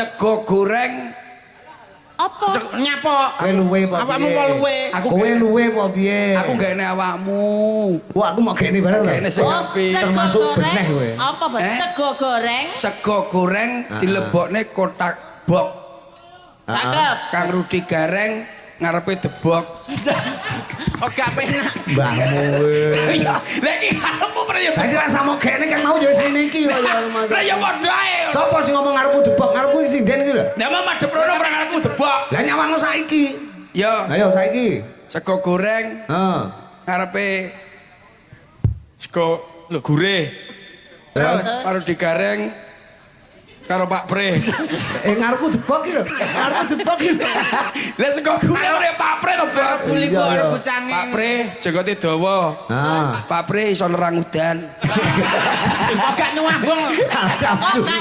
Sego goreng. Apa? Nyapa? Kowe luwe apa Awakmu piye? mau luwe. Aku Kowe luwe apa piye? Aku gak awakmu. Wah, aku mau gene bareng lho. Gene sing Oh, apik. sego Termasuk goreng. beneh kowe. Apa, Bos? Eh? Sego goreng. Sego goreng dilebokne kotak bok. Cakep. Kang Rudi Gareng ngarepe debok. Oh, gak penak. Mbahmu kowe. Iya, lha iki karepmu pre ya. Lah iki rasa mau gene kan mau ya wis ngene iki kok ya rumah. Lah ya padha ae. Sopo sing ngomong ngarepku debok? Ngarepku sinden iki lho. Lah mah madhep rono ora ngarepmu debok. Lah nyawangmu saiki. Ya, Ayo saiki. sego goreng Heeh. ngarepe sego gurih. Terus Karo digareng karo Pak Pre. Ngarepku debok iki lho. Ngarepku debok iki. Lah sego gurih ora Pak Pre to, Bos. Kuli Iya, kok iya. arep bucange. Pak Pre jenggote dawa. Ah. Pak Pre iso nerang udan. Oh, gak nyuwabung. Alhamdulillah.